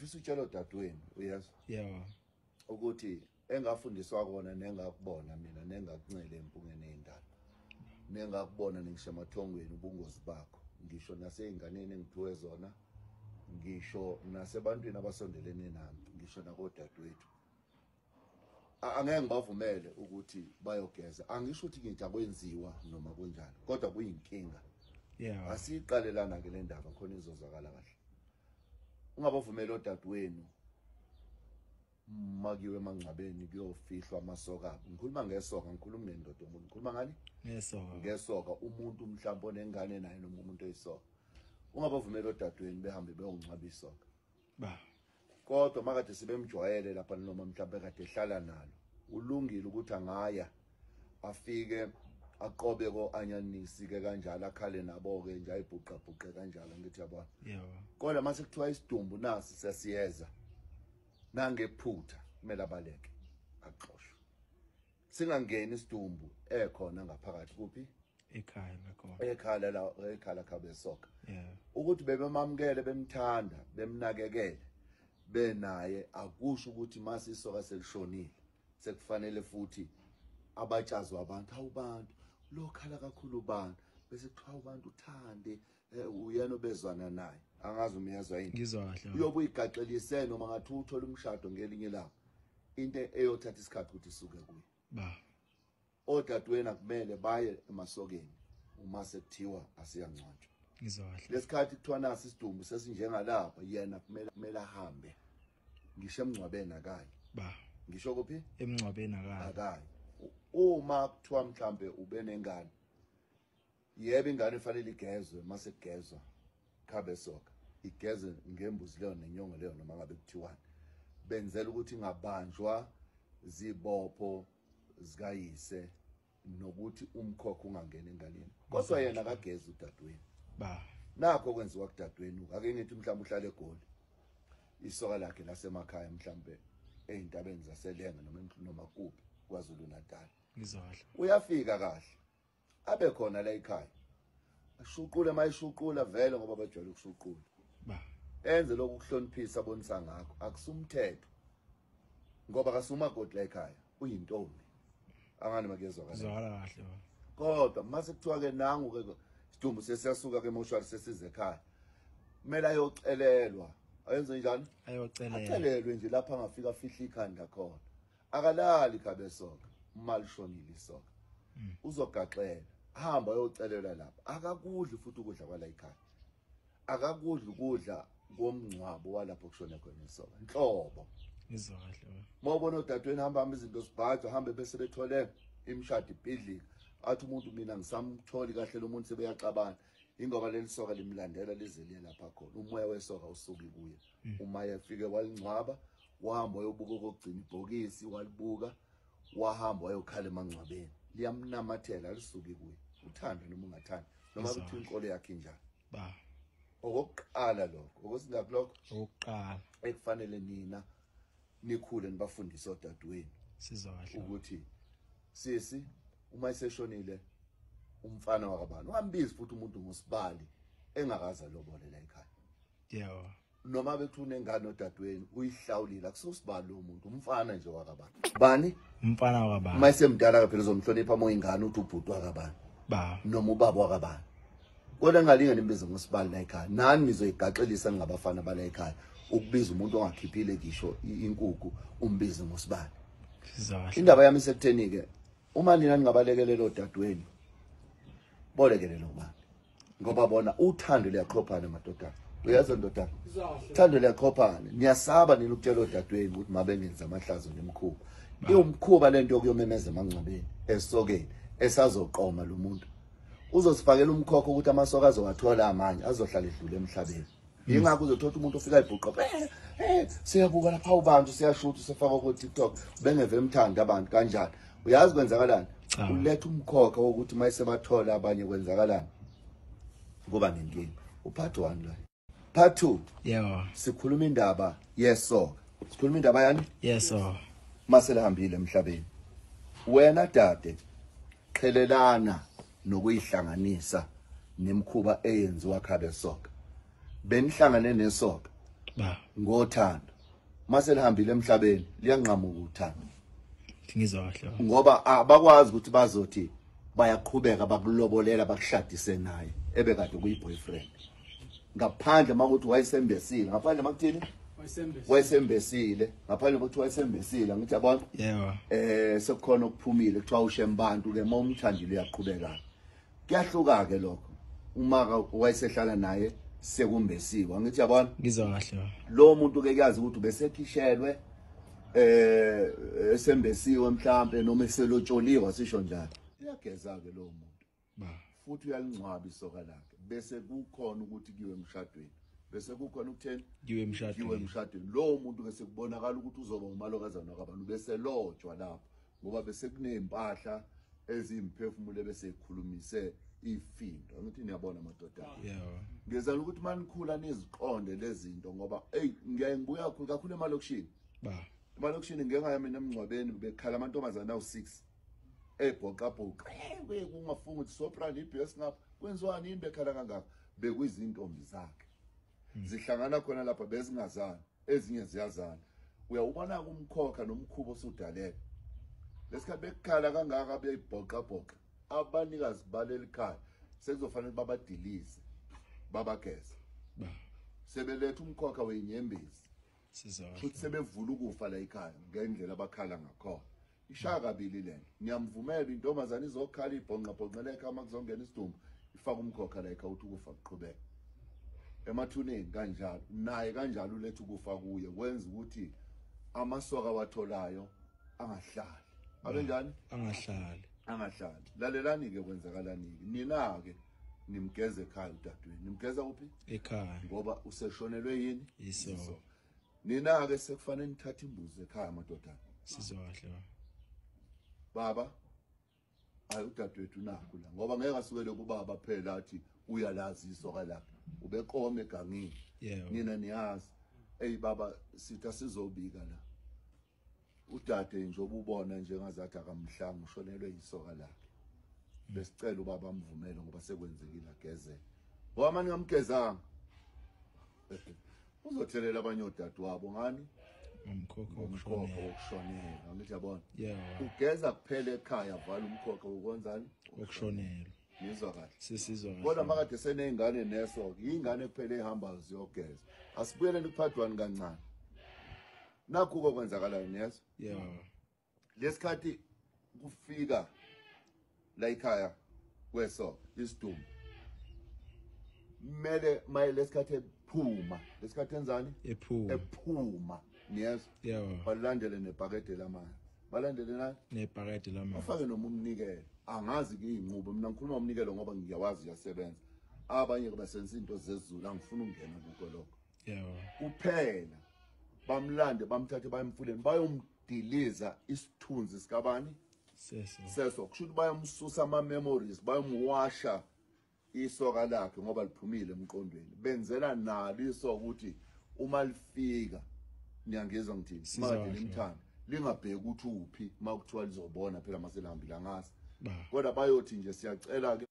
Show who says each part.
Speaker 1: Ngifisa utshela odadewenu, uyezwa?
Speaker 2: Yebo.
Speaker 1: Ukuthi engafundiswa kona nengakubona mina nengakuncele empungeni eyindala. Nengakubona ngisho emathongweni ubungozi bakho, ngisho naseyinganeni engiphiwe zona, ngisho nasebantwini abasondelene nami, ngisho nakodadewethu. Angeke ngibavumele ukuthi bayogeza. Angisho ukuthi ngithi akwenziwa noma kunjani, kodwa kuyinkinga.
Speaker 2: Yeah.
Speaker 1: Asiqalelana ke le ndaba khona izozwakala kahle. Ungabavumeli odadewenu makiwe emangcwabeni kuyofihlwa amasoka abo. Ngikhuluma ngesoka, ngikhuluma ngendoda yomuntu. Ngikhuluma ngani?
Speaker 2: Ngesoka.
Speaker 1: Ngesoka, umuntu mhlawumbe onengane naye noma umuntu oyisoka. Ungabavumeli odadewenu behambe beyongcwaba isoka.
Speaker 2: Ba.
Speaker 1: Kodwa makade sebemjwayele lapha noma mhlawumbe kade ehlala nalo, ulungile ukuthi angaya afike aqobe ko anyanisi ke kanjalo, akhale nabo ke nje, ayibhuqa bhuqe kanjalo, ngithi yabona.
Speaker 2: Yebo.
Speaker 1: Kodwa mase kuthiwa isidumbu nasi sesiyeza, nangephutha kumele abaleke axoshwe, singangeni isidumbu ekhona ngaphakathi kuphi?
Speaker 2: Ekhaya lakhona.
Speaker 1: Ekhala la, ekhala khabesoka.
Speaker 2: Yeah.
Speaker 1: Ukuthi bebemamukele, bemthanda, bemnakekele benaye, akusho ukuthi mase isoka selishonile sekufanele futhi abatshazwe abantu. Awubantu lokhala kakhulu bani, bese kuthiwa abantu uthande uyena obezwana naye. Angazi umyezwa yini?
Speaker 2: Ngizwa kahle.
Speaker 1: Uyobe uyigaxelise noma ngathi uthola umshado ngelinye ilanga, into eyothatha isikhathi ukuthi isuke kuye.
Speaker 2: Ba.
Speaker 1: Odadewenu akumele baye emasokeni uma sekuthiwa asiyangcwatshwa.
Speaker 2: Ngizwa kahle.
Speaker 1: Lesikhathi kuthiwa nasi isidumbu sesinjengalapha, yena kumele ahambe, ngisho emngcwabeni akayi.
Speaker 2: Ba.
Speaker 1: Ngisho kuphi?
Speaker 2: Emngcwabeni akayi.
Speaker 1: Akayi. Uma kuthiwa mhlambe ube nengane, yebo ingane ifanele igezwe, mase kugezwa khabe soka, igeze ngembuzi leyo nenyongo leyo noma ngabe kuthiwani, benzela ukuthi ingabanjwa zibopho zikayise nokuthi umkhokho ungangena enganeni. Kodwa yena akagezi udadewenu.
Speaker 2: Ba.
Speaker 1: Nakho kwenziwa kudadewenu. Ake ngithi mhlawumbe uhlale eGoli, isoka lakhe lasemakhaya mhlawumbe ey'ntabeni zaseLenga noma kuphi KwaZulu Natal.
Speaker 2: Ngizwa kahle.
Speaker 1: Uyafika kahle abe khona la ekhaya, ashuqule mayishuqula vele ngoba bajwayele ukushuqula.
Speaker 2: Ba.
Speaker 1: Enze lokhu kuhloniphisa abonisa ngakho, akusumthetho ngoba kasumakoti la ekhaya, uyintombi. Angani makuyezwakala?
Speaker 2: Zwakala kahle baba.
Speaker 1: Kodwa mase kuthiwa ke nangu ke isidumbu sesiyasuka ke emoshwari sesize ekhaya, kumele ayocelelwa. Ayenze njani?
Speaker 2: Ayocelelwa.
Speaker 1: Acelelwe nje lapha angafika afihle ikhanda khona. Akalali khabe soka uma lishonile isoka, uzogaxela hamba ayocelelwa lapha. Akakudli futhi ukudla kwala ekhaya, akakudli ukudla komngcwabo walapho kushone khona isoka nhlobo.
Speaker 2: Ngizwa kahle baba.
Speaker 1: Mawubona odadewenu hamba hamba izinto zibhajwa, hambe bese bethole imishado ibhidlika, athi umuntu mina ngisamtholi kahle lo muntu, sebeyaxabana, ingoba leli soka limlandela lize liye lapha khona. Umoya wesoka usuki kuye. Uma efike walingcwaba, wahamba wayobuka okugcina ibhokisi, walibuka, wahamba wayokhala emangcwabeni, liyamnamathela alisuki kuye. Uthande noma ungathandi, noma
Speaker 2: Ngizwa
Speaker 1: kuthi inkolo yakhe injani.
Speaker 2: Ba.
Speaker 1: Okokuqala lokho, okwesingaki lokho?
Speaker 2: Okokuqala.
Speaker 1: Ekufanele nina nikhule nibafundise odadewenu.
Speaker 2: Sizwa kahle.
Speaker 1: Ukuthi sisi uma eseshonile umfana wakabani, ungambizi futhi umuntu ngosibali engakaze alobole la ekhaya.
Speaker 2: Yebo.
Speaker 1: Noma bethi unengane odadewenu uyihlawulile, akususibali lo muntu, umfana nje wakabani. Bani?
Speaker 2: Umfana wakabani.
Speaker 1: Uma esemdala phela uzomhlonipha uma uyingane uthi ubhuti wakabani.
Speaker 2: Ba.
Speaker 1: Noma ubaba wakabani. Kodwa engalinge nimbize ngosibali la ekhaya. Nani nizoyigaxelisa ningabafana bala ekhaya ukubiza umuntu ongakhiphile ngisho inkukhu umbize ngosibali.
Speaker 2: Sizwa kahle.
Speaker 1: Indaba yami isekutheni ke, uma nina ningabalekelela odadewenu, bolekelela ubani? Ngoba bona uthando liyaqhophana madodana. Uyazi ndodana? Uthando liyaqhophana. Niyasaba nina ukutshela odadewenu ukuthi mabengenza amahlazo nemikhuba. Iwumkhuba lento yokuyomemeza emangcwabeni, esokeni, esazoqoma lo muntu. Uzosifakela umkhokho ukuthi amasoka azowathola amanye, azohlala edlule emhlabeni. Yingakho uzothola umuntu ofika ebhuqa, siyabuka lapha ubantu, siyashutha, usefaka ku TikTok, bengeve emthanda abantu kanjani. Uyazi kwenzakalani?
Speaker 2: Cha.
Speaker 1: Uletha umkhokho wokuthi mayisebathola abanye kwenzakalani? Kuba nenkinga. Upart 1 lo. Part 2.
Speaker 2: Yebo.
Speaker 1: Sikhuluma indaba yesoka. Sikhuluma indaba yani?
Speaker 2: Yesoka.
Speaker 1: Maselihambile emhlabeni. Wena dade qhelelana nokuyihlanganisa nemikhuba eyenziwa khabe soka. Benihlangane nesoka.
Speaker 2: Ba.
Speaker 1: Ngothando. Mase lihambile emhlabeni liyanqamuka uthando.
Speaker 2: Ngizwa kahle baba.
Speaker 1: Ngoba abakwazi ukuthi bazothi bayaqhubeka bakulobolela bakushadise naye ebekade kuyi-boyfriend. Ngaphandle makuthi wayesembesile, ngaphandle makuthini? Wayesembesile, ngaphandle kokuthi wayesembesile, ngithi yabona?
Speaker 2: Yebo.
Speaker 1: Sekukhona okuphumile kuthiwa ushembantu ke mawumthandile uyaqhubeka. Kuyahluka ke lokho. Uma wayesehlala naye sekumbesiwe, angithi yabona?
Speaker 2: Ngizwa kahle baba.
Speaker 1: Lo muntu ke kuyazi ukuthi ubesekhishelwe esembesiwe mhlambe noma eselotsholiwe sisho njalo. Uyageza ke lo muntu.
Speaker 2: Ba.
Speaker 1: Futhi uyalingcwaba isoka lakhe bese kukhona ukuthi kuyiwe emshadweni. Bese kukhona ukutheni?
Speaker 2: Kuyiwe emshadweni.
Speaker 1: Kuyiwe emshadweni. Lo muntu ke sekubonakala ukuthi uzoba umalokazana wakabantu bese lotshwa lapho ngoba bese kunezimpahla ezimphefumulo bese ikhulumise ifindo. Angithi niyabona madodana.
Speaker 2: Yebo.
Speaker 1: Ngizela ukuthi manikhula niziqonde lezi zinto ngoba hey ngiyaye ngibuya kakhulu kakhulu emalokishini.
Speaker 2: Ba.
Speaker 1: Emalokishini ngeke mina emngcwabeni bekhala amantombazana awu6 ebhoqabhoqa. Kungafunga ukuthi sopra ibhesi ngapha kwenziwani yini bekhala kangaka bekuyizintombi zakhe. Zihlangana khona lapha bezingazani ezinye ziyazana. Uyawubona umkhokha nomkhubo osudaleka. Lesikhathi bekukhala kangaka beyibhoqabhoqa abanikazi baleli khaya sekuzofanele babadilize babageze.
Speaker 2: Ba.
Speaker 1: Sebeletha umkhokha wenyembezi.
Speaker 2: Sizwa kahle.
Speaker 1: Futhi sebevula ukufa la ekhaya ngendlela abakhala ngakhona. Ishaya kabili lento. Ngiyamvumela intombazana izokhala ibhonqa lekha uma kuzongena isidumbu ifaka umkhokha la ekhaya uthi ukufa kuqhubeka. Emathuneni kanjalo naye kanjalo uletha ukufa kuye kwenza ukuthi amasoka watholayo angahlali. Abenjani?
Speaker 2: Angahlali.
Speaker 1: Angahlali. Lalelani ke kwenzakalani ke. Nina ke nimgeze ekhaya udadewenu. Nimgeza kuphi?
Speaker 2: Ekhaya.
Speaker 1: Ngoba useshonelwe yini?
Speaker 2: Iso.
Speaker 1: Nina ke sekufanele nithathe imbuzi ekhaya madodana.
Speaker 2: Sizwa kahle baba.
Speaker 1: Baba ayi udadewethu nakho la ngoba ngeke asukele kubaba phela athi uyalazi isoka lakhe. Ubeqome egangeni.
Speaker 2: Yebo.
Speaker 1: Nina niyazi. Ey baba sitha sizobika la. Udade nje obubona nje ngazathi akamhlanga ushonelwe isoka lakhe. Besicela ubaba amvumele ngoba sekwenzekile agezele. Ngoba manje ngamgezanga. Uzothelela abanye odadewabo ngani?
Speaker 2: Umkhokha
Speaker 1: Umkhokha
Speaker 2: wokushonela.
Speaker 1: wokushonela. Angithi yabona.
Speaker 2: Yebo.
Speaker 1: Ugeza kuphela ekhaya vala umkhokha wokwenzani?
Speaker 2: Wokushonela.
Speaker 1: Nizwa kahle.
Speaker 2: Sisizwa kahle.
Speaker 1: Kodwa makade seneyingane neso, ingane kuphela ehamba ziyogeza. Asibuyeleni kuphadwani kancane. Nakho okwenzakalayo neso.
Speaker 2: Yebo.
Speaker 1: Lesikhathi kufika la ekhaya kweso isidumbu. Mele maye lesikhathi ephuma, lesikhathi enzani?
Speaker 2: Ephuma.
Speaker 1: Ephuma. Niyezwa?
Speaker 2: Yebo.
Speaker 1: Balandele nebhakede lamanzi. Balandele nani?
Speaker 2: Nebhakede lamanzi.
Speaker 1: Afake noma umnikelo. Angazi ke inqubo mina ngikhuluma umnikelo ngoba ngiyawazi uyasebenza. Abanye basenza into zezulu angifuni ukungena kuko lokho.
Speaker 2: Yebo.
Speaker 1: Kuphela bamlande bamthathe bayemfuleni bayomdiliza isithunzi sikabani?
Speaker 2: Seso.
Speaker 1: Seso kusho ukuthi bayamsusa ama memories bayamwasha isoka lakhe ngoba liphumile emqondweni. Benzela nalo isoka ukuthi uma lifika niyangizwa ngithini?
Speaker 2: Sizwa
Speaker 1: Manje
Speaker 2: kahle.
Speaker 1: limthanda lingabheki ukuthi uphi makuthiwa lizobona phela maselihambile angazi.
Speaker 2: Ba.
Speaker 1: Kodwa bayothi nje siyacela ke